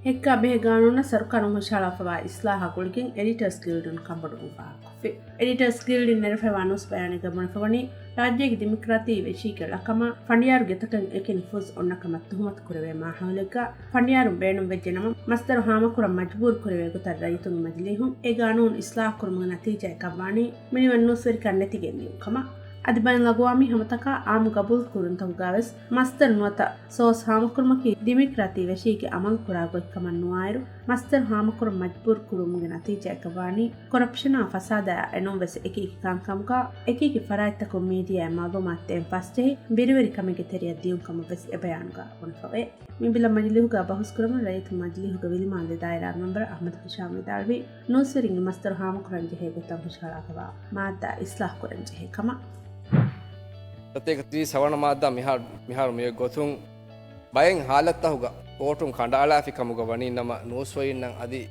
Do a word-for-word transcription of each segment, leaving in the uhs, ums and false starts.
ހެއްކާ ބެހޭ ގާނޫނަށް ސަރުކާރުން ހުށަހަޅާފައިވާ އިސްލާހާ ގުޅިގެން އެޑިޓާސް ގިލްޑުން ކަންބޮޑުވުން ފާހަގަކޮށްފި. އެޑިޓާސް ގިލްޑިން ނެރެފައިވާ ނޫސް ބަޔާނެއްގަ ބުނެފަވަނީ، ރާއްޖޭގެ ދިމޮކްރާތީ ވެށީގެ ޅަކަމަށް ފަނޑިޔާރުގެ އަތަކަށް އެކި ނުފޫޒު އޮންނަ ކަމަށް ތުހުމަތު ކުރެވޭ މާހައުލެއްގަ ފަނޑިޔާރުން ބޭނުންވެއްޖެ ނަމަ، މަސްދަރު ހާމަކުރަން މަޖްބޫރު ކުރެވޭ ގޮތަށް ރައްޔިތުންގެ މަޖިލީހުން އެ ގާނޫނު އިސްލާހު ކުރުމުގެ ނަތީޖާއަކަށްވާނީ މިނިވަން ނޫސްވެރިކަން ނެތިގެން ދިޔުން ކަމަށް. އަދި ބައެއް ލަގުވާ މީހުން ހަމަތަކާ އާއްމު ގަބޫލު ކުރުންތަކުގަވެސް މަސްދަރު ނުވަތަ ސޯސް ހާމަކުރުމަކީ ދިމޮކްރާތީ ވެށީގެ އަމަލު ކުރާ ގޮތްކަމަށް ނުވާއިރު، މަސްދަރު ހާމަކުރަން މަޖްބޫރު ކުރުމުގެ ނަތީޖާއަކަށް ވާނީ ކޮރަޕްޝަނާ ފަސާދައާ އެނޫންވެސް އެކި އެކި ކަންކަމުގަ އެކި އެކި ފަރާތްތަކުން މީޑިއާއަށް މައުލޫމާތު ދޭން ފަސްޖެހި، ބިރުވެރިކަމެއްގެ ތެރެއަށް ދިޔުން ކަމަށް ވެސް އެ ބަޔާނުގަ ބުނެފަވޭ. މި ބިލަށް މަޖިލީހުގަ ބަހުސް ކުރަމުން ރައްޔިތުން މަޖިލީހުގެ ވިލިމާލެ ދާއިރާގެ މެމްބަރ އަޙްމަދު ހިޝާމް ވިދާޅުވީ، ނޫސްވެރިންގެ މަސްދަރު ހާމަކުރަން ޖެހޭ ގޮތަށް ހުށަހަޅާފައިވާ މާއްދާ އިސްލާހު ކުރަން ޖެހޭ ކަމަށް. ސަތޭކަ ތިރީސް ހަވަނަ މާއްދާ މިހާރު، މިހާރު މިއޮތް ގޮތުން ބައެއް ހާލަތްތަކުގަ ކޯޓުން ކަނޑައަޅާފި ކަމުގަ ވަނީ ނަމަ، ނޫސްވެރިންނަށް އަދި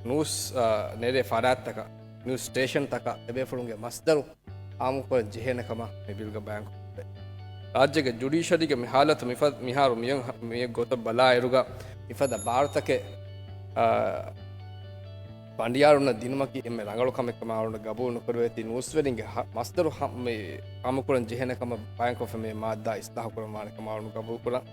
ނޫސް، އާ، ނެރޭ ފަރާތްތަކަށް، ނޫސް ސްޓޭޝަންތަކަށް އެބޭފުޅުންގެ މަސްދަރު ހާމަކުރަން ޖެހޭނެ ކަމަށް މި ބިލްގަ ބަޔާންކޮށްފައި. ރާއްޖޭގެ ޖުޑީޝަރީގެ މި ހާލަތު މިފަ-، މިހާރު މިއޮތް ހަ-، މިއޮތް ގޮތަށް ބަލާއިރުގަ މިފަދަ ބާރުތަކެއް، އާ، ފަނޑިޔާރުންނަށް ދިނުމަކީ އެންމެ ރަނގަޅު ކަމެއް ކަމަށް އަޅުގަނޑު ގަބޫލު ނުކުރެވޭތީ، ނޫސްވެރިންގެ ހަ-، މަސްދަރު ހަ-، މި ހާމަކުރަން ޖެހޭނެ ކަމަށް ބަޔާންކޮށްފައި މި މާއްދާ އިސްލާހު ކުރަން ވާނެ ކަމަށް އަޅުގަނޑު ގަބޫލު ކުރަން.